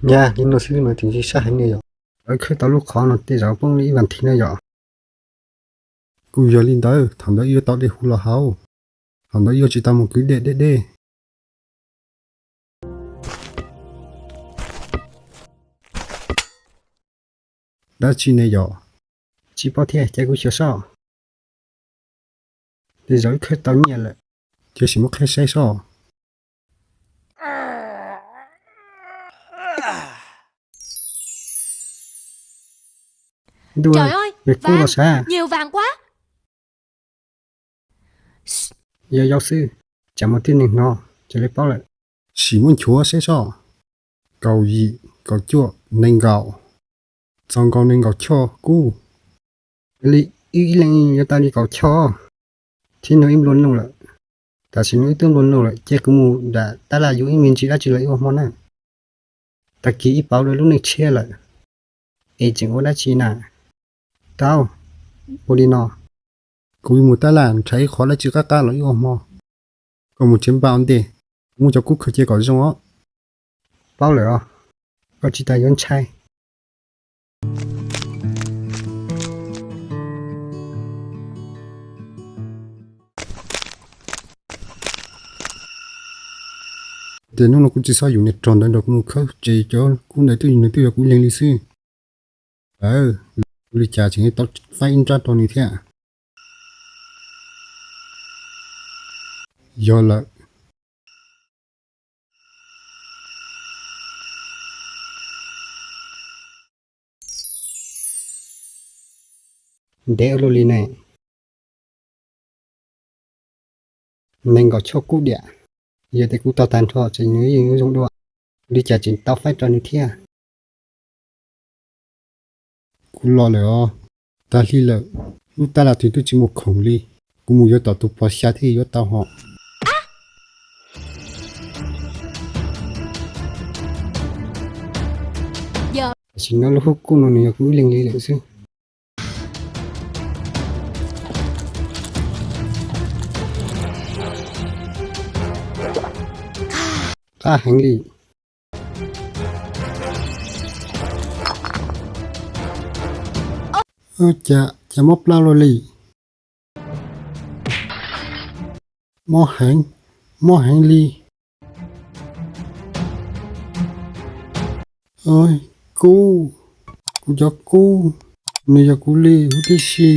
Nyab, li no xwb mas tseem sab heev li yom. Lawv khawb tau lub qhov no tej zaum poob li ib vas thiv na yom. Kuj yog li ntawd, thaum ntawd wb yuav tau dej hu los haus. Thaum ntawd wb yuav tsis tau mus kwv dej deb deb. Dab tsi ne yom? Tsis paub thiab, cia kuv xyuas soj. Tej zaum wb khawb tau nyiaj lawm, cia sim muab qhib saib soj. Ntuj, nws kub los sav. Yog yau xwb, tsam muaj tib neeg hnov ces lawv paub lawm. Sim muab nchuav saib soj. Kaum yim, kaum cuaj, nees nkaum, txog nkaus nees nkaum choj kub. Li wb ib leeg yuav tau li kaum choj, thiab nws ib nplua nuj lawm. Tam sim no wb twb nplua nuj lawm, cia kuv mus nram tab laj yuav ib me ntsis dab tsi los ib ua hmo na. Tag kis ib pauv rau lub neej tshiab lawm, es tseem ua dab tsi na? Tau, ua li no, kuv yuav mus tab laj nrhiav ib qho dab tsi qab qab los ib ua hmo. Koj mus tsev npaj ua ntej, kuv muab cov kub khaws cia kom zoo os. Paub lawm os, koj tsis tas yuav ntshai. Ces hnub no kuv tsis txhob yus niag rog ntawd nrog kuv mus khawb, ces cov kub ntawd twb nws twb yog kuv ib leeg li xwb. Aw, ua li cas tseem tau faib ib nrab rau nws thiab? Yog lawm. Ntev ua luaj li ne. Nees nkaum choj kub diam. Yog tias kuv tau tag nrho ces nws yeej yuav zoo dua. Ua li cas tseem tau faib rau nws thiab? Kuv los lawm os. Tag hli lawm, lub tab laj twb tsis muaj khoom li. Kuv mus yuav tom tus pos xya thiaj yuav tau hos. Tam sim no lub hub kub no nws yog kuv ib leeg li lawm xwb. Qab heev li. Cas, cas mob plab luaj li. Mob heev, mob heev li. Kub, kuv cov kub, nws yog kuv li huv tib si.